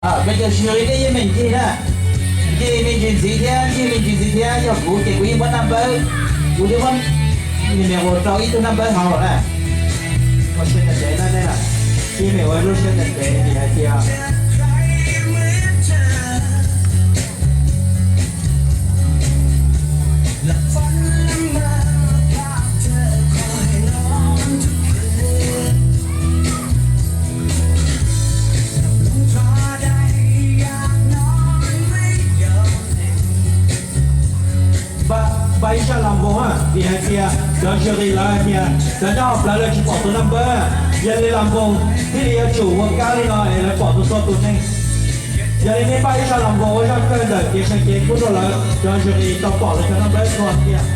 Peb cov sib ntsib nej yeej meem ncig na, ncig me ntsis ntxiv thiab, ncig me ntsis ntxiv thiab, yog kuv ces kuv yeej muab naj npawb, kuv twb muab niag me ua rau ib tug naj npawb hauv na. Ua siab ntev ntev na nej, ncig me ua lub siab ntev ntev vim hais tias npaj ib zaj las npoos, vim hais tias cov jury lawv hais tias cov nyob hauv plawv lawv tsis pom tus naj npawb, yog li las npoos thiaj li yuav tsum ua kab li no es lawv pom tau txhua tus neeg. Yog li nej npaj ib zaj las npoos ua zaj kawg ntawm kev seev cev pub rau lawv, cov jury tau pom lawv cov naj npawb txhua tiag.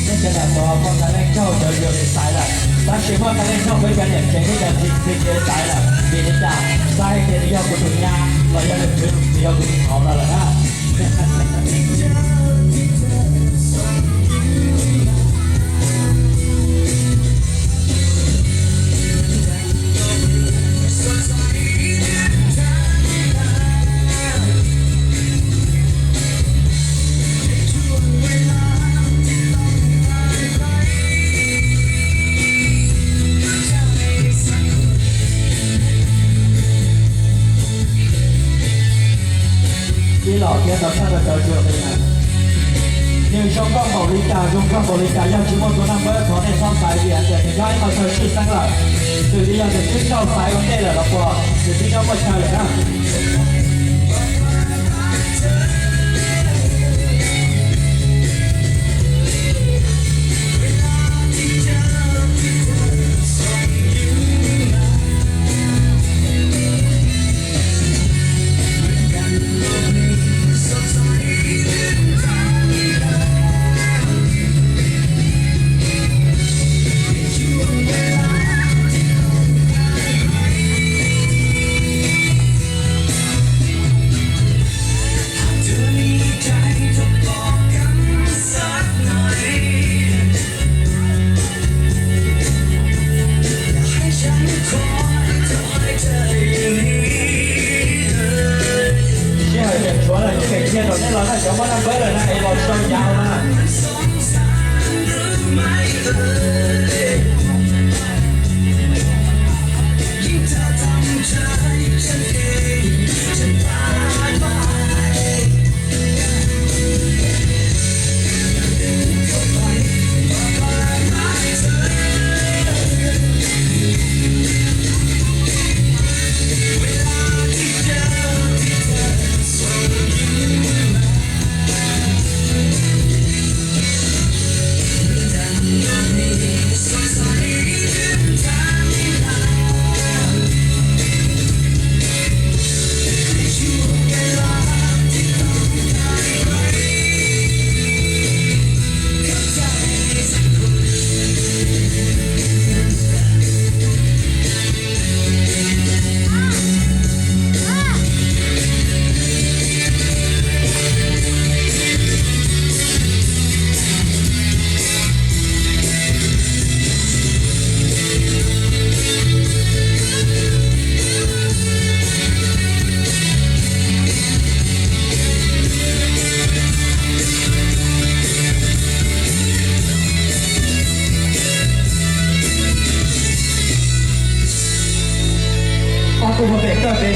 Nej cov niam tais muaj txhua leej txhua tus xaiv lawm, tab sis muaj txhua leej txhua tus peb cov niam tsev thiab cov txiv tsev xaiv lawm, vim li cas? Xaiv hais tias nws yog kuv tus nyab los yog nws yog kuv tus tub no lawm na. Ib los thiab tau txhawj rau cov jury na, nws zoo nkauj npaum li cas, zoo nkauj npaum li cas, yog tsis muaj tus naj npawb thov nej txhob xaiv, vim hais tias nws nyob ib qho chaw tshwj xeeb lawm, xws li yog nws twb tau xaiv ua ntej lawm los puas nws twb nyob muaj chaw lawm na. Sij hawm tseem tshuav lawm, coj pem kiag rau nej los na, cov muaj naj npawb lawm na es los sau yav na. Ob tug pem kawg pem